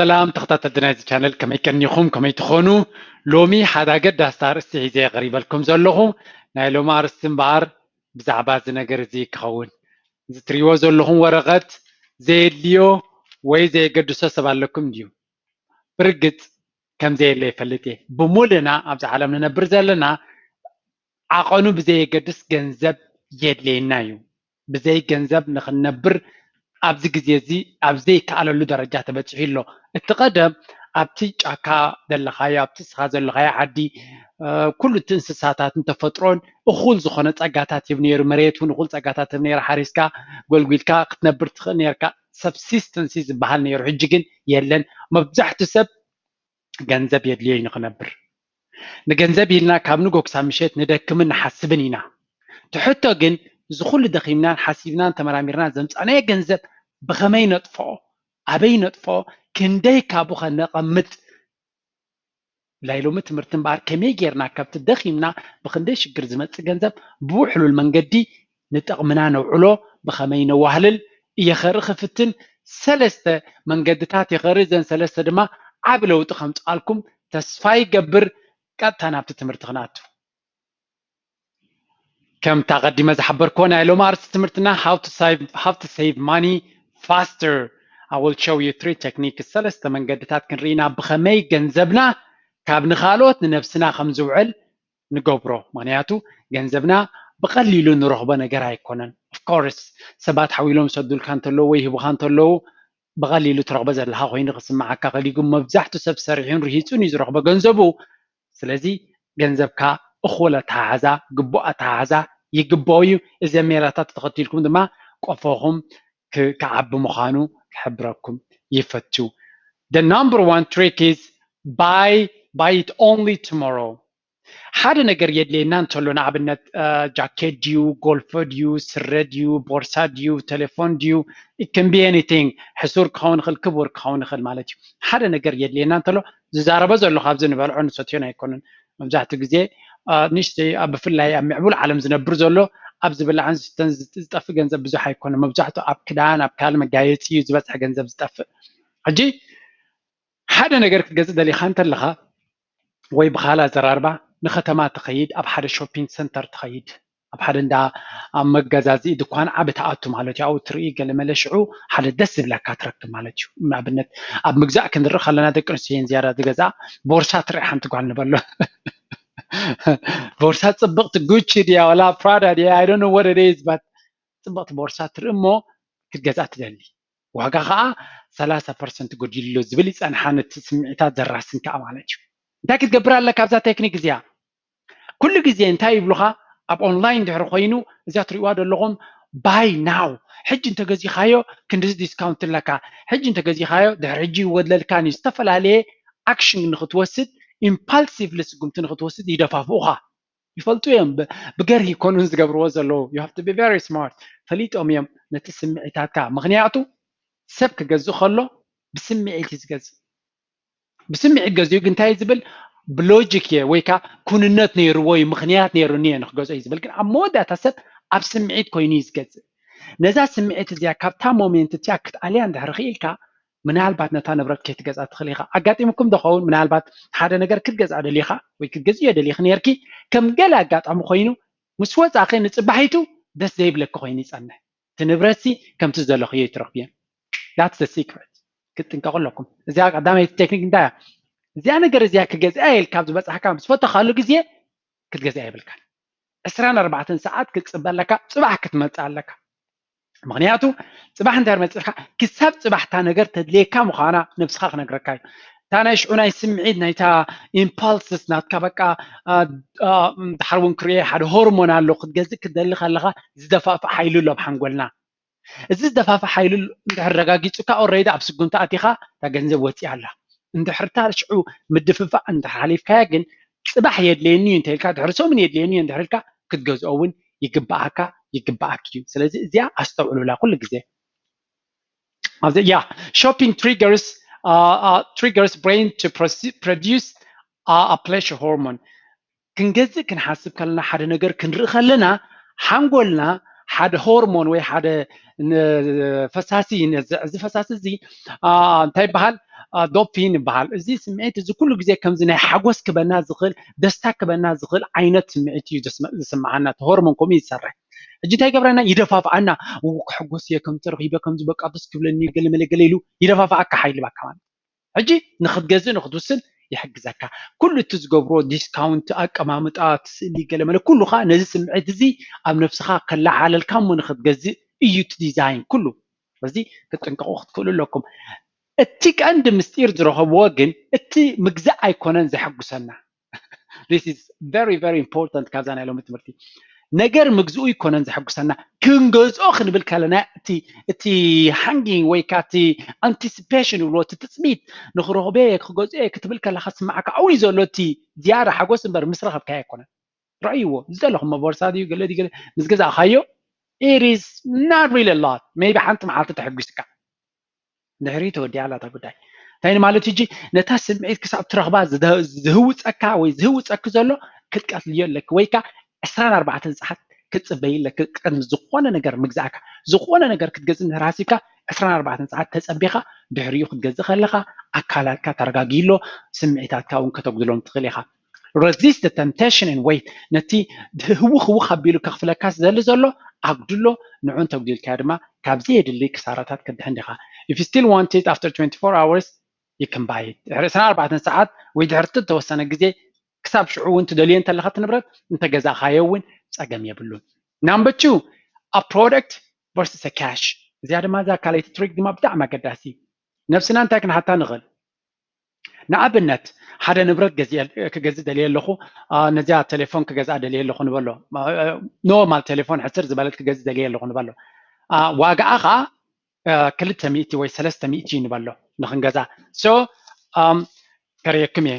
ሰላም ተኸታተልቲ ናይዚ ቻነል፣ ከመይ ቀኒኹም? ከመይ ትኾኑ? ሎሚ ሓደ ኣገዳሲ ኣርእስቲ ሒዘ ቀሪበልኩም ዘለኹ። ናይ ሎሚ ኣርእስቲ እምበኣር ብዛዕባ እዚ ነገር እዚ ክኸውን፣ እዚ ትሪእዎ ዘለኹም ወረቐት ዘየድልዮ ወይ ዘየገድሶ ሰብ ኣለኩም ድዩ? ብርግጽ ከም ዘየለ ይፈልጥ እየ። ብምሉእና ኣብዚ ዓለም ንነብር ዘለና ዓቐኑ ብዘየገድስ ገንዘብ የድልየና እዩ። ብዘይ ገንዘብ ንኽንነብር ኣብዚ ግዜ እዚ ኣብ ዘይከኣለሉ ደረጃ ተበጺሑ ኣሎ። እቲ ቀደም ኣብቲ ጫካ ዘለኻዮ፣ ኣብቲ እስኻ ዘለኻዮ ዓዲ፣ እ፣ ኩሉ እቲ እንስሳታትን ተፈጥሮን እኹል ዝኾነ ጸጋታት ይህብ ነይሩ። መሬት እውን እኹል ጸጋታት ይህብ ነይሩ። ሓሪስካ፣ ጎልጒልካ ክትነብር ትኽእል ነይርካ። ሰብሲስተንሲ ዝበሃል ነይሩ። ሕጂ ግን የለን። መብዛሕትኡ ሰብ ገንዘብ የድልዮ እዩ ንኽነብር። ንገንዘብ ኢልና ካብ ንጎ ክሳብ ምሸት ንደክምን ንሓስብን ኢና። እቲ ሕቶ ግን፣ እዚ ኩሉ ደኺምናን ሓሲብናን ተመራሚርናን ዘምጻእናዮ ገንዘብ ብኸመይ ነጥፍኦ? ኣበይ ነጥፍኦ? ክንደይ ካብኡ ኸ ነቐምጥ? ናይ ሎሚ ትምህርቲ እምበኣር ከመይ ጌርና ካብቲ ደኺምና ብኽንደይ ሽግር ዝመጽእ ገንዘብ ብውሕሉል መንገዲ ንጠቕምና ነውዕሎ፣ ብኸመይ ነዋህልል እየ ኸርኢ ክፍትን። ሰለስተ መንገድታት እየ ኸርኢ፣ እዘን ሰለስተ ድማ ዓቢ ለውጢ ከምጽኣልኩም ተስፋ ይገብር። ቀጥታ ናብቲ ትምህርቲ ክንኣቱ። ከምታ ቀዲመ ዝሓበርክዎ ናይ ሎሚ ኣርእስቲ ትምህርትና how to save, how to save money faster. I will show you three techniques፣ ሰለስተ መንገድታት ክንርኢ ኢና ብኸመይ ገንዘብና ካብ ንኻልኦት ንነብስና ከም ዝውዕል ንገብሮ። ምኽንያቱ ገንዘብና ብቐሊሉ ንረኽቦ ነገር ኣይኮነን። Of course ሰባት ሓዊሎም ሰዱልካ እንተለዉ ወይ ሂቡኻ እንተለዉ ብቐሊሉ ትረኽቦ ዘለኻ ኮይኑ ክስምዓካ ከሊጉ፣ መብዛሕትኡ ሰብ ሰሪሑን ርሂጹን እዩ ዝረኽቦ ገንዘቡ። ስለዚ ገንዘብካ እኹል ኣተሓሕዛ፣ ግቡእ ኣተሓሕዛ ይግብኦ እዩ። እዚ ሜላታት ተኸቲልኩም ድማ ቆፎኹም ክ-፣ ክዓቢ ምዃኑ ክሕብረኩም ይፈቱ። The number one trick is buy, buy it only tomorrow. ሓደ ነገር የድልየና እንተሎ፣ ንኣብነት፣ እ፣ ጃኬት ድዩ፣ ጎልፎ ድዩ፣ ስረ ድዩ፣ ቦርሳ ድዩ፣ ቴሌፎን ድዩ፣ it can be anything። ሕሱር ክኸውን ይኽእል፣ ክቡር ክኸውን ይኽእል ማለት እዩ። ሓደ ነገር የድልየና እንተሎ፣ ዝዛረቦ ዘለኹ ኣብዚ ንበልዖ ንሰትዮን ኣይኮነን። መብዛሕትኡ ግዜ፣ እ፣ ንእሽተይ ኣብ፣ ብፍላይ ኣብ ምዕቡል ዓለም ዝነብር ዘሎ፣ ኣብ ዝብላዕን ዝስተን ዝጥ-፣ ዝጠፍእ ገንዘብ ብዙሕ ኣይኮነን። መብዛሕትኡ ኣብ ክዳን፣ ኣብ ካልእ መጋየጺ እዩ ዝበዝሐ ገንዘብ ዝጠፍእ። ሕጂ ሓደ ነገር ክትገዝእ ደሊኻ እንተለኻ፣ ወይ ብኻልእ ኣዘራርባ ንኸተማ ትኸይድ፣ ኣብ ሓደ ሾፒንግ ሰንተር ትኸይድ፣ ኣብ ሓደ እንዳ፣ ኣብ መገዛዝኢ ድኳን ዓቢ ትኣቱ ማለት እዩ። ኣብኡ ትርኢ ገለ መለ ሽዑ ሓደ ደስ ዝብለካ ትረክብ ማለት እዩ። ንኣብነት ኣብ ምግዛእ ክንርኢ ከለና ደቂ ኣንስትዮ እየን ዝያዳ ዝገዝኣ። ቦርሳ ትርኢ ሓንቲ ጓል ንበሎ። ቦርሳ ጽብቕቲ ጉቺ ድያ ዋላ ፕራዳ ድያ፣ I don't know what it is, but ጽብቕቲ ቦርሳ ትርኢ እሞ ክትገዝኣ ትደሊ። ዋጋ ኸዓ ሰላሳ ፐርሰንት ጎዲልሎ ዝብል ይጸንሓ፣ ነቲ ስምዒታት ዘራስን ከኣ ማለት እዩ። እንታይ ክትገብር ኣለካ ኣብዛ ቴክኒክ እዚኣ? ኩሉ ግዜ እንታይ ይብሉኻ? ኣብ ኦንላይን ድሕሪ ኮይኑ፣ እዚኣ ትሪእዋ ዘለኹም buy now፣ ሕጂ እንተገዚኻዮ ክንድዚ ዲስካውንት ኣለካ፣ ሕጂ እንተገዚኻዮ ድሕሪ ሕጂ ይወድለልካን እዩ። ዝተፈላለየ ኣክሽን ንኽትወስድ፣ ኢምፓልሲቭሊ ስጉምቲ ንኽትወስድ ይደፋፍኡኻ። ይፈልጡ እዮም ብ-፣ ብገርሂ ይኮኑን ዝገብርዎ ዘለዉ። You have to be very smart። ፈሊጦም እዮም ነቲ ስምዒታትካ። ምኽንያቱ ሰብ ክገዝእ ከሎ ብስምዒት እዩ ዝገዝእ። ብስምዒት ገዚኡ ግን እንታይ እዩ ዝብል? ብሎጂክ እየ ወይ ከዓ ኩንነት ነይርዎ እዩ፣ ምኽንያት ነይሩኒ እየ ንክገዝኦ እዩ ዝብል። ግን ኣብ መወዳእታ ሰብ ኣብ ስምዒት ኮይኑ እዩ ዝገዝእ። ነዛ ስምዒት እዚኣ ካብታ ሞሜንት እቲኣ ክትኣልያ እንድሕር ክኢልካ፣ ምናልባት ነታ ንብረት ከይትገዝኣ ትኽእል ኢኻ። ኣጋጢሙኩም ዶ ኸውን? ምናልባት ሓደ ነገር ክትገዝኣ ደሊኻ ወይ ክትገዝእዮ ደሊኺ ነርኪ፣ ከም ገለ ኣጋጣሚ ኮይኑ ምስ ወጻኺ ንጽባሒቱ ደስ ዘይብለኪ ኮይኑ ይጸንሕ። እቲ ንብረትሲ ከምቲ ዝደለኽዮ ኣይትረኽብዮን። That's the secret። ክትጥንቀቑ ኣለኩም። እዚኣ ቀዳመይቲ ቴክኒክ እንታይ እያ? እዚኣ ነገር እዚኣ ክገዝኣ ኢልካ ኣብ ዝበጻሕካ ምስ ፈተኻሉ ግዜ ክትገዝኣ የብልካን። ዕስራን ኣርባዕተን ሰዓት ክትጽበ ኣለካ፣ ጽባሕ ክትመጽእ ኣለካ። ምኽንያቱ ጽባሕ እንድሕር መጺእካ፣ ክሳብ ጽባሕ እታ ነገር ተድልየካ ምዃና ነብስኻ ክነግረካ እዩ። እታ ናይ ሽዑ ናይ ስምዒት ናይታ ኢምፓልስስ ናትካ በቃ፣ አ፣ አ፣ ድሓር እውን ክርእየ ሓደ ሆርሞን ኣሎ፣ ክትገዝእ ክትደሊ ከለኻ ዝደፋፍእ ሓይሊ ኣሎ ኣብ ሓንጎልና። እዚ ዝደፋፍእ ሓይሊ እንድሕር ረጋጊጹካ፣ ኦልሬዲ ኣብ ስጉምቲ ኣቲኻ እታ ገንዘብ ወጺኣ ኣላ። እንድሕር እታ ሽዑ ምድፍፋእ እንድሕር ሓሊፍካያ ግን፣ ጽባሕ የድልየኒ እዩ እንተ ኢልካ፣ ድሕሪ ሰሙን የድልየኒ እዩ እንድሕር ኢልካ፣ ክትገዝኦ እውን ይግብኣካ፣ ይግብኣኪ እዩ። ስለዚ እዚኣ ኣስተውዕሉላ ኩሉ ግዜ። ኣብዚ፣ yeah, shopping triggers, uh, uh, triggers brain to proce-, produce, uh, a pleasure hormone። ክንገዝእ ክንሓስብ ከለና፣ ሓደ ነገር ክንርኢ ከለና፣ ሓንጎልና ሓደ ሆርሞን ወይ ሓደ ን-፣ ፈሳሲ ይነዝዕ። እዚ ፈሳሲ እዚ፣ አ፣ እንታይ ይበሃል? ዶፓሚን ይበሃል። እዚ ስምዒት እዚ ኩሉ ግዜ ከምዚ ናይ ሓጎስ ክበና ዝኽእል፣ ደስታ ክበና ዝኽእል ዓይነት ስምዒት እዩ ዝስመ- ዝስምዓና። እቲ ሆርሞን ከምኡ እዩ ዝሰርሕ። ሕጂ እንታይ ይገብረና? ይደፋፍኣና። ው ክሕጎስ እየ፣ ከምዚ ረኺበ፣ ከምዚ በቃ ደስ ክብለኒ፣ ገለ መለ ገለ ኢሉ ይደፋፍኣካ፣ ሓይሊ ይህበካ ማለት። ሕጂ ንኽትገዝእ ንኽትውስን ይሕግዘካ። ኩሉ እቲ ዝገብሮ ዲስካውንት፣ ኣቀማምጣ፣ እቲ ስእሊ፣ ገለ መለ ኩሉ ኸኣ ነዚ ስምዒት እዚ ኣብ ነብስኻ ከለዓዕለልካ እሞ ንኽትገዝእ እዩ እቲ ዲዛይን ኩሉ። ስለዚ ክትጥንቀቑ ክትክእሉ ኣለኩም። እቲ ቀንዲ ምስጢር ዝረኸብዎ ግን እቲ ምግዛእ ኣይኮነን ዘሐጉሰና። This is very very important ካብዛ ናይ ሎሚ ትምህርቲ። ነገር ምግዝኡ ኣይኮነን ዘሐጉሰና፣ ክንገዝኦ ክንብል ከለና እቲ እቲ ሃንጊንግ ወይ ከዓ እቲ ኣንቲሲፔሽን ይብሎ፣ እቲ ትፅቢት፣ ንኽረኽቦ እየ፣ ክገዝኦ እየ ክትብል ከለካ ዝስምዓካ ኣብኡ እዩ ዘሎ እቲ ዝያዳ ሓጎስ እምበር ምስ ረኸብካዮ ኣይኮነን። ረኣይዎ፣ ዝደለኹሞ ቦርሳ ድዩ ገለ ድዩ ገለ ምስ ገዛእካዮ it is not really a lot, maybe ሓንቲ መዓልቲ ተሐጒስካ። ድሕሪ ተወዲኣ ኣላ እታ ጉዳይ። እንታይ ማለት እዩ? ነታ ስምዒት ክሳብ ትረኽባ ዝደ- ዝህውፀካ ወይ ዝህውፀኪ ዘሎ ክትቀትልዮ ኣለኪ፣ ወይ ከዓ ዕስራን ኣርባዕተን ሰዓት ክትፅበይ ኣለኪ ቅድሚ ዝኾነ ነገር ምግዛእካ። ዝኾነ ነገር ክትገዝእ እንድሕር ሃሲብካ ዕስራን ኣርባዕተን ሰዓት ተፀቢኻ ድሕሪኡ ክትገዝእ ከለኻ ኣካላትካ ተረጋጊሎ፣ ስምዒታትካ እውን ከተጉድሎም ትኽእል ኢኻ። Resist the temptation and wait. ነቲ ህውኽ ህውኽ ኣቢሉ ከኽፍለካ ዝደሊ ዘሎ ኣጉድሎ፣ ንዑን ተጉዲልካዮ ድማ ካብ ዘየድሊ ክሳራታት ክትድሕን ዲኻ። If you still want it after twenty-four hours, you can buy it. ድሕሪ ዕስራን ኣርባዕተን ሰዓት ወይ ድሕሪ እተወሰነ ግዜ ክሳብ ሽዑ እውን ትደልዮ እንተለኻ እቲ ንብረት እንተገዛእኻዮ እውን ጸገም የብሉን። Number two, a product versus a cash. እዚኣ ድማ እዛ ካልኣይቲ ትሪክ ድማ ብጣዕሚ ኣገዳሲ። ነብስና እንታይ ክንሓታ ንኽእል? ንኣብነት ሓደ ንብረት ገዚአ- ክገዝእ ደልየ ኣለኹ። አ፣ ነዚኣ ቴሌፎን ክገዝኣ ደልየ ኣለኹ ንበሎ። ኖርማል ቴሌፎን ሕስር ዝበለት ክገዝእ ደልየ ኣለኹ ንበሎ። አ፣ ዋጋኣ ኸዓ አ፣ ክልተ ሚእቲ ወይ ሰለስተ ሚእቲ እዩ ንበሎ ንኽንገዛ። So um፣ ከርእየኩም እየ።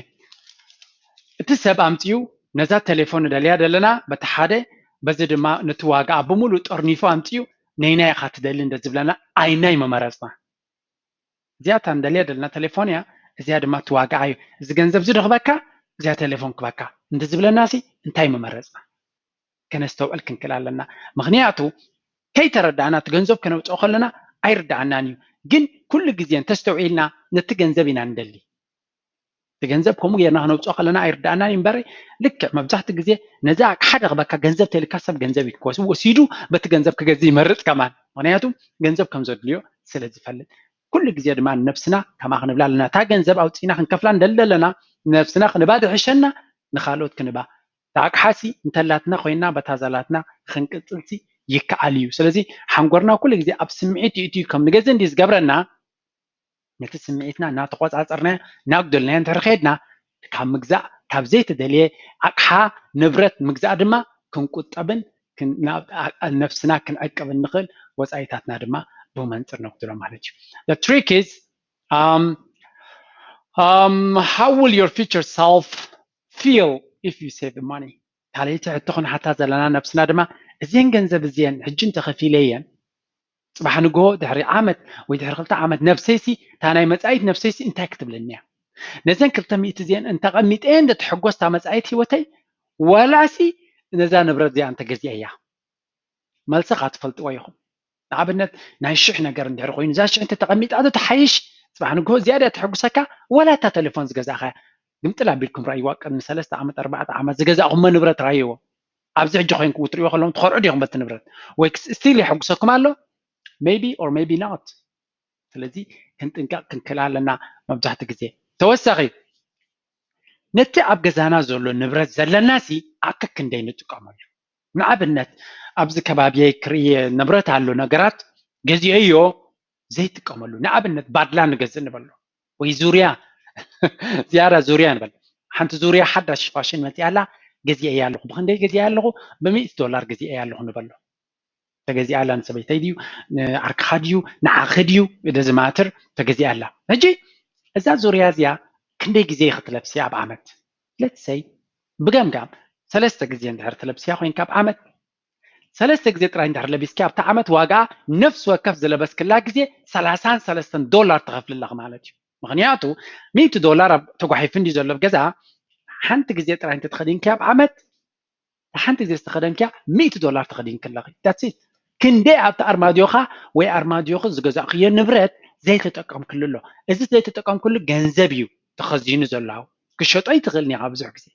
እቲ ሰብ ኣምፅኡ ነዛ ቴሌፎን ንደልያ ዘለና በቲ ሓደ፣ በዚ ድማ ነቲ ዋጋኣ ብምሉእ ጠርኒፉ ኣምፅኡ ነይናይ ኢኻ ትደሊ እንደ ዝብለና ኣይናይ ምመረፅና። እዚኣ እታ ንደልያ ዘለና ቴሌፎን እያ፣ እዚኣ ድማ እቲ ዋጋኣ እዩ። እዚ ገንዘብ እዚ ዶ ክበካ፣ እዚኣ ቴሌፎን ክበካ እንደ ዝብለና ሲ እንታይ ምመረፅና? ከነስተውዕል ክንክእል ኣለና። ምኽንያቱ ከይተረዳእና እቲ ገንዘብ ከነውፅኦ ከለና ኣይርዳኣናን እዩ። ግን ኩሉ ግዜ እንተስተውዒልና ነቲ ገንዘብ ኢና ንደሊ። እቲ ገንዘብ ከምኡ ጌርና ክነውፅኦ ከለና ኣይርዳኣናን እዩ እምበር፣ ልክዕ መብዛሕትኡ ግዜ ነዚ ኣቕሓ ደኽበካ ገንዘብ ተልካ ሰብ ገንዘብ እዩ ክወስ- ወሲዱ በቲ ገንዘብ ክገዝእ ይመርፅ ከማን። ምኽንያቱ ገንዘብ ከም ዘድልዮ ስለ ዝፈልጥ። ኩሉ ግዜ ድማ ንነብስና ከማ ክንብላ ኣለና። እታ ገንዘብ ኣውፂእና ክንከፍላ ንደሊ ኣለና፣ ንነብስና ክንባ ድሕሸና ንኻልኦት ክንባ። እታ ኣቕሓሲ እንተላትና ኮይና በታ ዘላትና ክንቅፅልሲ ይከኣል እዩ። ስለዚ ሓንጎርና ኩሉ ግዜ ኣብ ስምዒት ይእትዩ ከም ንገዝእ እንዲ ዝገብረና፣ ነቲ ስምዒትና እናተቆፃፀርናዮ እናጉደልናዮ እንድሕር ከድና ካብ ምግዛእ ካብ ዘይተደልየ ኣቕሓ ንብረት ምግዛእ ድማ ክንቁጠብን ክን- ናብ- ኣ- ነብስና ክንዕቅብ እንኽእል ወፃኢታትና ድማ ብመንፅር ነጉድሎ ማለት እዩ። The trick is um, um, how will your future self feel if you save money? ካልኣይቲ ሕቶ ክንሓታ ዘለና ነብስና ድማ እዚን ገንዘብ እዚን ሕጂ እንተኸፊለየን ፅባሕ ንግሆ ድሕሪ ዓመት ወይ ድሕሪ ክልተ ዓመት ነብሰይሲ እታ ናይ መፃኢት ነብሰይሲ እንታይ ክትብለኒ እያ? ነዘን ክልተ ሚእቲ እዚአን እንተቐሚጠየን ዶ ትሕጎስ እታ መፃኢት ህይወተይ፣ ወላሲ ነዛ ንብረት እዚኣ እንተገዚአያ? መልሲ ካ ትፈልጥዎ ኢኹም። ንኣብነት ናይ ሽሕ ነገር እንድሕር ኮይኑ እዛ ሽሕ እንተተቐሚጣ ዶ ትሓይሽ? ፅባሕ ንግሆ እዚኣ ድያ ተሕጉሰካ ወላ እታ ቴሌፎን ዝገዛእኻያ? ግምጥል ኣቢልኩም ረኣይዋ። ቅድሚ ሰለስተ ዓመት ኣርባዕተ ዓመት ዝገዛእኹሞ ንብረት ረኣይዎ። ኣብዚ ሕጂ ኮይንኩም ክትሪእዎ ከለኹም ትኾርዑ ዲኹም በቲ ንብረት? ወይ ስቲል የሐጉሰኩም ኣሎ? Maybe or maybe not። ስለዚ ክንጥንቀቕ ክንክእል ኣለና መብዛሕትኡ ግዜ። ተወሳኺ ነቲ ኣብ ገዛና ዘሎ ንብረት ዘለናሲ ኣብ ከክንደይ ንጥቀመሉ? ንኣብነት ኣብዚ ከባቢየይ ክርእየ ንብረት ኣሎ ነገራት ገዚኦዮ ዘይጥቀመሉ። ንኣብነት ባድላ ንገዝእ ንበሎ ወይ ዙርያ ዝያዳ ዙርያ ንበል። ሓንቲ ዙርያ ሓዳሽ ፋሽን መፂኣ ኣላ ገዚአያ ኣለኹ። ብክንደይ ገዚአያ ኣለኹ? ብሚእቲ ዶላር ገዚአያ ኣለኹ ንበሎ። ተገዚኣ ኣላ ንሰበይተይ ድዩ ንዓርክኻ ድዩ ንዓኺ ድዩ ደዝማትር ተገዚኣ ኣላ። ሕጂ እዛ ዙርያ እዚኣ ክንደይ ግዜ ክትለብስያ ኣብ ዓመት? Let's say ብገምጋም ሰለስተ ግዜ እንድሕር ትለብስያ ኮይንካ ኣብ ዓመት ሰለስተ ግዜ ጥራይ እንድሕር ለቢስኪ ኣብቲ ዓመት ዋጋ ነፍሲ ወከፍ ዝለበስክላ ግዜ ሰላሳን ሰለስተን ዶላር ትኸፍሊ ኣለኺ ማለት እዩ። ምኽንያቱ ሚእቲ ዶላር ኣብ ተጓሒፉ እንዲ ዘሎ ኣብ ገዛ ሓንቲ ግዜ ጥራይ እንተተኸዲንኪ ኣብ ዓመት ሓንቲ ግዜ ዝተኸደንኪያ ሚእቲ ዶላር ተኸዲንኪ ኣለኺ። That's it። ክንደይ ኣብቲ ኣርማድዮኻ ወይ ኣርማድዮኺ ዝገዛእኽዮ ንብረት ዘይተጠቀምክሉ ኣሎ። እዚ ዘይተጠቀምክሉ ገንዘብ እዩ ተኸዚኑ ዘሎ። ክሸጦ ይትኽእል ኒኻ ብዙሕ ግዜ።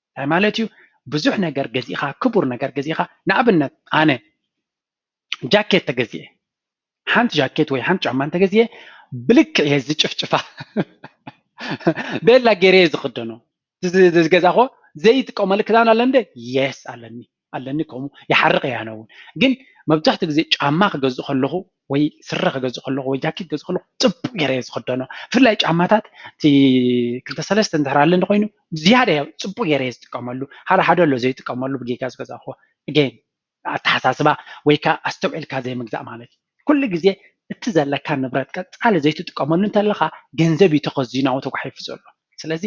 እንታይ ማለት እዩ? ብዙሕ ነገር ገዚእኻ፣ ክቡር ነገር ገዚእኻ፣ ንኣብነት ኣነ ጃኬት ተገዚኤ፣ ሓንቲ ጃኬት ወይ ሓንቲ ጫማ እንተገዚኤ ብልክዕ እየ ዝጭፍጭፋ። ቤላ ገይረ እየ ዝኽደኖ። እዚ ዝገዛእኮ ዘይጥቀመሉ ክዳን ኣለ እንደ የስ ኣለኒ ኣለኒ ከምኡ ይሓርቕ እየ ኣነ እውን። ግን መብዛሕትኡ ግዜ ጫማ ክገዝእ ከለኹ ወይ ስረ ክገዝእ ከለኹ ወይ ጃኬት ክገዝእ ከለኹ ጽቡቅ ገይረ እየ ዝኽደኖ። ብፍላይ ጫማታት እቲ ክልተ ሰለስተ እንድሕር ኣለኒ ኮይኑ ዝያዳ እየ ጽቡቅ ገይረ እየ ዝጥቀመሉ። ሓደ ሓደ ኣሎ ዘይጥቀመሉ ብጌጋ ዝገዛእኮ። Again ኣተሓሳስባ ወይ ከዓ ኣስተውዒልካ ዘይምግዛእ ማለት እዩ። ኩሉ ግዜ እቲ ዘለካ ንብረት ቀጻሊ ዘይትጥቀመሉ እንተለኻ ገንዘብ እዩ ተኸዚናዊ ተጓሒፉ ዘሎ። ስለዚ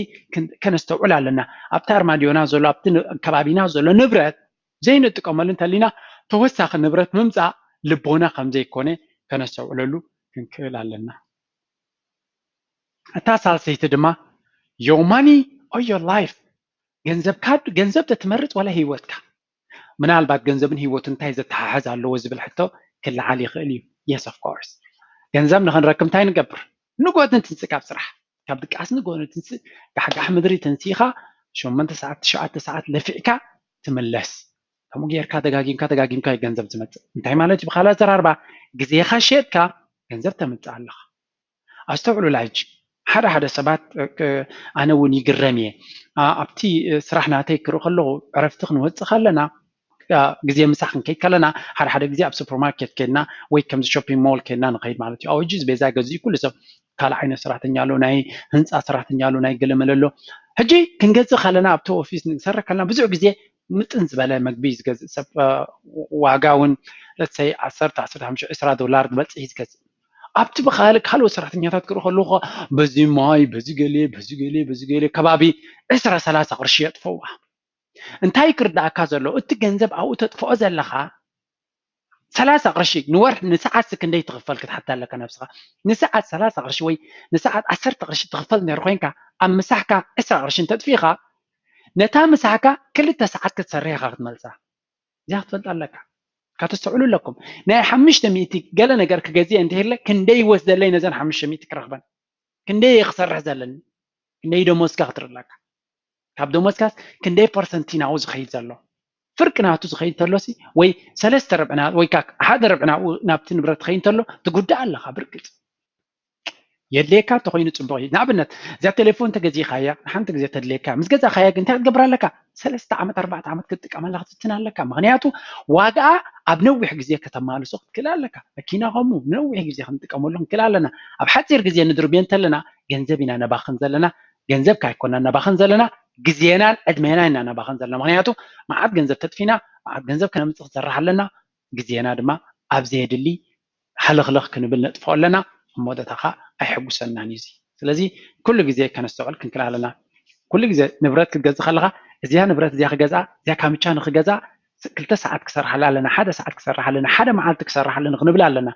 ከነስተውዕል ኣለና። ኣብቲ ኣርማድዮና ዘሎ ኣብቲ ከባቢና ዘሎ ንብረት ዘይንጥቀመሉ እንተሊና ተወሳኺ ንብረት ምምፃእ ልቦና ከምዘይኮነ ከነስተውዕለሉ ክንክእል ኣለና። እታ ሳልሰይቲ ድማ your money or your life፣ ገንዘብካ ገንዘብ ተትመርፅ ወላ ህይወትካ። ምናልባት ገንዘብን ህይወትን እንታይ ዘተሓሕዝ ኣለዎ ዝብል ሕቶ ክለዓል ይኽእል እዩ። Yes of course። ገንዘብ ንኽንረክብ እንታይ ንገብር? ንጎ ንትንስእ ካብ ስራሕ፣ ካብ ድቃስ ንጎ ንትንስእ። ጋሕጋሕ ምድሪ ተንሲእኻ ሸሞንተ ሰዓት ትሽዓተ ሰዓት ለፊዕካ ትምለስ። ከምኡ ጌርካ ደጋጊምካ ደጋጊምካ እዩ ገንዘብ ዝመፅእ። እንታይ ማለት እዩ? ብካልእ ኣዘራርባ ግዜኻ ሸጥካ ገንዘብ ተምፅእ ኣለኻ። ኣስተውዕሉላ ሕጂ ሓደ ሓደ ሰባት ኣነ እውን ይግረም እየ። ኣብቲ ስራሕ ናተይ ክርኢ ከለኹ ዕረፍቲ ክንወፅእ ከለና ግዜ ምሳሕ ክንከይድ ከለና ሓደ ሓደ ግዜ ኣብ ሱፐርማርኬት ከድና ወይ ከምዚ ሾፒንግ ሞል ከድና ንኸይድ ማለት እዩ። ኣወጂ ዝበዛ ገዚኡ ኩሉ ሰብ ካልእ ዓይነት ሰራሕተኛ ኣሎ፣ ናይ ህንፃ ሰራሕተኛ ኣሎ፣ ናይ ገለመለ ኣሎ። ሕጂ ክንገዝእ ከለና ኣብቲ ኦፊስ ንሰርሕ ከለና ብዙሕ ግዜ ምጥን ዝበለ መግቢ ዝገዝእ ሰብ ዋጋ እውን ለትሰይ ዓሰርተ ዓሰርተ ሓሙሽተ ዕስራ ዶላር ዝበፅሕ እዩ ዝገዝእ። ኣብቲ ብካልእ ካልኦት ሰራሕተኛታት ክርኢ ከለኹ በዚ ማይ በዚ ገሌ በዚ ገሌ በዚ ገሌ ከባቢ ዕስራ ሰላሳ ቅርሺ የጥፈዋ። እንታይ ክርዳእካ ዘሎ እቲ ገንዘብ ኣብኡ ተጥፍኦ ዘለኻ ሰላሳ ቅርሺ ንወርሒ ንሰዓት ክንደይ ትኽፈል ክትሓታ ኣለካ ነብስኻ። ንሰዓት ሰላሳ ቅርሺ ወይ ንሰዓት ዓሰርተ ቅርሺ ትኽፈል ነይሩ ኮይንካ ኣብ ምሳሕካ ዕስራ ቅርሺ እንተጥፊእኻ ነታ ምሳሕካ ክልተ ሰዓት ክትሰርሕ ኢኻ ክትመልሳ። እዚኣ ክትፈልጥ ኣለካ። ካተስተውዕሉ ኣለኩም ናይ ሓሙሽተ ሚእቲ ገለ ነገር ክገዝእ እንተሄለ ክንደይ ይወስደለይ ነዘን ሓሙሽተ ሚእቲ ክረኽበን? ክንደይ ክሰርሕ ዘለኒ? ክንደይ ደሞዝካ ክትርኢ ኣለካ? ካብ ደሞዝካስ ክንደይ ፐርሰንቲ ናብኡ ዝኸይድ ዘሎ? ፍርቂ ናቱ ዝኸይድ ተሎሲ ወይ ሰለስተ ርብዕና ወይ ካ ሓደ ርብዕና ናብቲ ንብረት ትኸይድ ተሎ ትጉዳእ ኣለኻ ብርግጽ። የድልየካ እንተኾይኑ ጽቡቕ እዩ። ንኣብነት እዚኣ ቴሌፎን ተገዚእኻያ ንሓንቲ ግዜ ተድልየካ ምስ ገዛእኻያ ግን እንታይ ክትገብር ኣለካ? ሰለስተ ዓመት ኣርባዕተ ዓመት ክትጥቀመላ ክትፍትን ኣለካ። ምኽንያቱ ዋጋኣ ኣብ ነዊሕ ግዜ ከተማልሶ ክትክእል ኣለካ። መኪና ከምኡ ነዊሕ ግዜ ክንጥቀመሉ ክንክእል ኣለና። ኣብ ሓፂር ግዜ ንድርብዮ እንተለና ገንዘብ ኢና ነባኽን ዘለና። ገንዘብ ካይኮና ነባኽን ዘለና ግዜናን ዕድሜና ኢና ነባኽን ዘለና። ምኽንያቱ መዓት ገንዘብ ተጥፊና መዓት ገንዘብ ከነምፅእ ክሰርሕ ኣለና። ግዜና ድማ ኣብ ዘየድሊ ሃለኽለኽ ክንብል ነጥፍኦ ኣለና። ኣብ መወዳእታ ከዓ ኣይሕጉሰልናን እዩ እዚ። ስለዚ ኩሉ ግዜ ከነስተውዕል ክንክእል ኣለና። ኩሉ ግዜ ንብረት ክትገዝእ ከለኻ እዚኣ ንብረት እዚኣ ክገዝኣ እዚኣ ካምቻ ንክገዝኣ ክልተ ሰዓት ክሰርሓላ ኣለና፣ ሓደ ሰዓት ክሰርሓ ኣለና፣ ሓደ መዓልቲ ክሰርሓ ኣለና ክንብል ኣለና።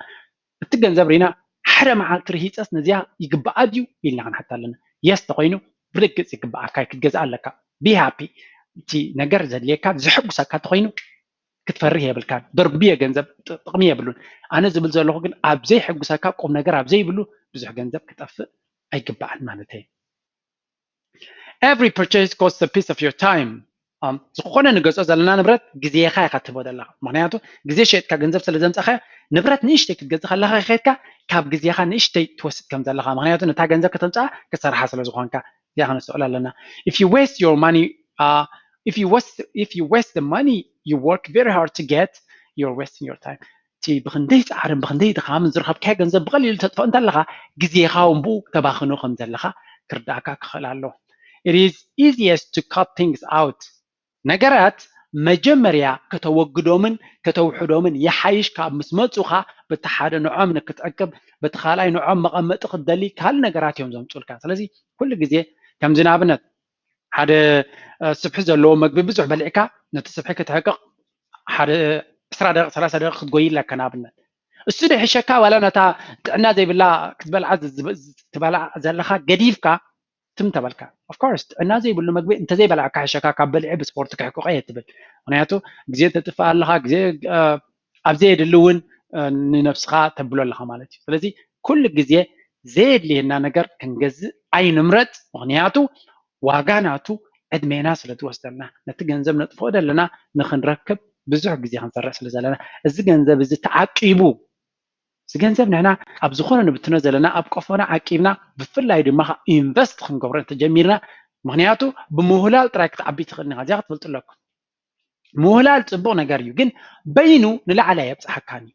እቲ ገንዘብ ሪና ሓደ መዓልቲ ርሂፀስ ነዚኣ ይግብኣ ድዩ ኢልና ክንሓት ኣለና። የስ ተኮይኑ ብርግፅ ይግብኣካ ክትገዝእ ኣለካ። ቢ ሃፒ እቲ ነገር ዘድልየካ ዘሐጉሰካ ተኮይኑ ክትፈርህ የብልካን። ደርብየ ገንዘብ ጥቕሚ የብሉን። ኣነ ዝብል ዘለኹ ግን ኣብ ዘይሕጉሰካ ቁም ነገር ኣብ ዘይብሉ ብዙሕ ገንዘብ ክጠፍእ ኣይግባኣን ማለት እዩ። Every purchase costs a piece of your time. ዝኾነ ንገዝኦ ዘለና ንብረት ግዜኻ ኢኻ ትህቦ ዘለኻ። ምክንያቱ ግዜ ሸጥካ ገንዘብ ስለ ዘምፃእካ ንብረት ንእሽተይ ክትገዝእ ከለካ ከድካ ካብ ግዜኻ ንእሽተይ ትወስድ ከም ዘለኻ። ምክንያቱ ነታ ገንዘብ ከተምፅኣ ክትሰርሓ ስለ ዝኾንካ እዚኣ ከነስተውዕል ኣለና። If you waste your money, uh, if you waste, if you waste the money you work very hard to get, you're wasting your time. እቲ ብክንደይ ፃዕርን ብክንደይ ድኻምን ዝረኸብካዮ ገንዘብ ብቐሊሉ ተጥፍኦ እንተለኻ ግዜኻ እውን ብኡ ተባኽኖ ከም ዘለኻ ክርዳእካ ክኽእል ኣለዎ። It is easiest to cut things out. ነገራት መጀመርያ ከተወግዶምን ከተውሕዶምን ይሓይሽ ካብ ምስ መፁኻ በቲ ሓደ ንዖም ንክትዕቅብ በቲ ካልኣይ ንዖም መቐመጢ ክትደሊ ካልእ ነገራት እዮም ዘምፁልካ። ስለዚ ኩሉ ግዜ ከምዚ ንኣብነት ሓደ ስብሒ ዘለዎ መግቢ ብዙሕ በሊዕካ ነቲ ስብሒ ክትሕቅቕ ሓደ ዕስራ ደቂቕ ሰላሳ ደቂቕ ክትጎይ ኣለካ ንኣብነት። እሱ ዶ ይሕሸካ ዋላ ነታ ጥዕና ዘይብላ ክትበልዓ ትበልዓ ዘለኻ ገዲፍካ ትም ተበልካ? Of course ጥዕና ዘይብሉ መግቢ እንተዘይበላዕካ ሕሸካ ካብ በሊዐ ብስፖርት ክሕቅቆ እየ ትብል። ምክንያቱ ግዜ ተጥፍእ ኣለኻ፣ ግዜ ኣብ ዘየድሊ እውን ንነብስኻ ተብሎ ኣለኻ ማለት እዩ። ስለዚ ኩሉ ግዜ ዘየድልየና ነገር ክንገዝእ ኣይንምረፅ። ምክንያቱ ዋጋ ናቱ ዕድሜና ስለ ዝወስደልና፣ ነቲ ገንዘብ ነጥፍኦ ዘለና ንክንረክብ ብዙሕ ግዜ ክንሰርሕ ስለ ዘለና፣ እዚ ገንዘብ እዚ ተዓቂቡ፣ እዚ ገንዘብ ንሕና ኣብ ዝኾነ ንብትኖ ዘለና ኣብ ቀፎና ዓቂብና፣ ብፍላይ ድማ ኢንቨስት ክንገብሮ እንተጀሚርና፣ ምክንያቱ ብምህላል ጥራይ ክትዓቢ ትኽእል ኢኻ። እዚኣ ክትፈልጡ ኣለኩም። ምህላል ፅቡቕ ነገር እዩ፣ ግን በይኑ ንላዕሊ ኣየብፅሓካን እዩ።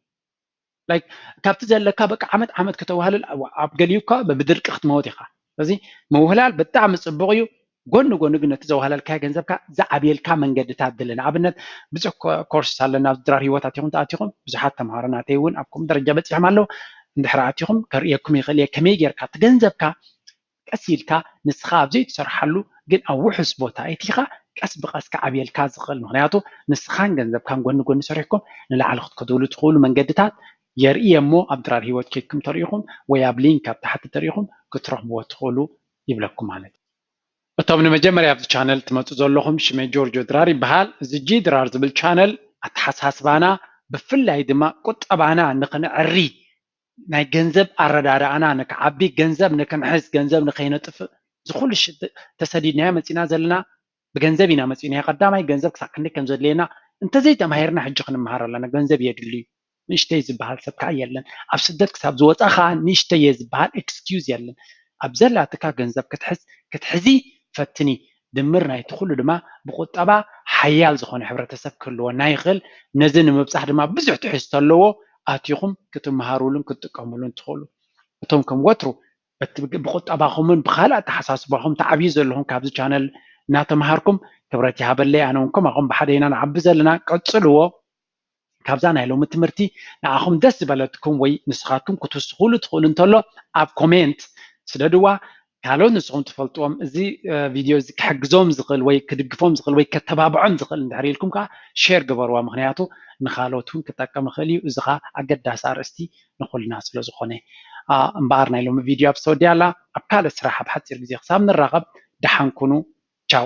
ላይክ ካብቲ ዘለካ በቃ ዓመት ዓመት ከተዋህልል ኣብ ገሊኡ እኳ ብድርቂ ክትመውት ኢኻ። ስለዚ ምውህላል ብጣዕሚ ፅቡቕ እዩ። ጎኒ ጎኒ ግን ነቲ ዘዋህለልካዮ ገንዘብካ ዝዓብየልካ መንገድታት ድለ። ንኣብነት ብዙሕ ኮርስ ኣለና ኣብዚ ድራር ህይወት ኣቲኹም ተኣቲኹም ብዙሓት ተምሃሮ ናተይ እውን ኣብ ከምኡ ደረጃ በፂሖም ኣለዉ። እንድሕር ኣቲኹም ከርእየኩም ይኽእል እየ ከመይ ጌርካ እቲ ገንዘብካ ቀስ ኢልካ ንስኻ ኣብ ዘይትሰርሓሉ ግን ኣብ ውሑስ ቦታ ኣእቲኻ ቀስ ብቐስ ክዓብየልካ ዝኽእል። ምክንያቱ ንስኻን ገንዘብካን ጎኒ ጎኒ ሰሪሕኩም ንላዕሊ ክትከድሉ ትኽእሉ መንገድታት የርኢ እሞ ኣብ ድራር ህይወት ኬድኩም ተሪኢኹም ወይ ኣብ ሊንክ ኣብ ታሕቲ ተሪኢኹም ክትረኽብዎ ትኽእሉ ይብለኩም ማለት እዩ። እቶም ንመጀመርያ ኣብዚ ቻነል ትመፁ ዘለኹም ሽመይ ጆርጆ ድራር ይበሃል። እዚ ጂ ድራር ዝብል ቻነል ኣተሓሳስባና ብፍላይ ድማ ቁጠባና ንክንዕሪ ናይ ገንዘብ ኣረዳድኣና ንክዓቢ፣ ገንዘብ ንክንሕዝ፣ ገንዘብ ንከይነጥፍእ፣ ዝኩሉ ተሰዲድናዮ መፂና ዘለና ብገንዘብ ኢና መፂናዮ። ቀዳማይ ገንዘብ ክሳብ ክንደይ ከም ዘድልየና እንተዘይተማሂርና ሕጂ ክንመሃር ኣለና። ገንዘብ የድልዩ። ንእሽተይ ዝበሃል ሰብ ከዓ የለን። ኣብ ስደት ክሳብ ዝወፃ ከዓ ንእሽተይ እየ ዝበሃል ኤክስኪዩዝ የለን። ኣብ ዘላትካ ገንዘብ ክትሕዝ ክትሕዚ ፈትኒ። ድምር ናይቲ ኩሉ ድማ ብቁጠባ ሓያል ዝኾነ ሕብረተሰብ ክህልወና ይኽእል። ነዚ ንምብፃሕ ድማ ብዙሕ ትሕዝቶ ኣለዎ። ኣቲኹም ክትመሃሩሉን ክትጥቀሙሉን ትኽእሉ። እቶም ከም ወትሩ በቲ ብቁጠባኹምን ብካልእ ኣተሓሳስባኹም ትዓብዩ ዘለኹም ካብዚ ቻነል እናተምሃርኩም ክብረት ይሃበለይ። ኣነ እውን ከማኹም ብሓደ ኢና ንዓቢ ዘለና። ቀፅልዎ። ካብዛ ናይ ሎሚ ትምህርቲ ንዓኹም ደስ ዝበለትኩም ወይ ንስኻትኩም ክትውስኹሉ ትኽእሉ እንተሎ ኣብ ኮሜንት ስደድዋ። ካልኦት ንስኹም ትፈልጥዎም እዚ ቪድዮ እዚ ክሕግዞም ዝኽእል ወይ ክድግፎም ዝኽእል ወይ ከተባብዖም ዝኽእል እንድሕር ኢልኩም ከዓ ሼር ግበርዋ። ምክንያቱ ንካልኦት እውን ክጠቅም ይኽእል እዩ። እዚ ከዓ ኣገዳሲ ኣርእስቲ ንኹልና ስለ ዝኾነ እምበኣር ናይ ሎሚ ቪድዮ ኣብ ዝተወዲያ ኣላ። ኣብ ካልእ ስራሕ ኣብ ሓፂር ግዜ ክሳብ ንራኸብ ደሓን ኩኑ። ቻው።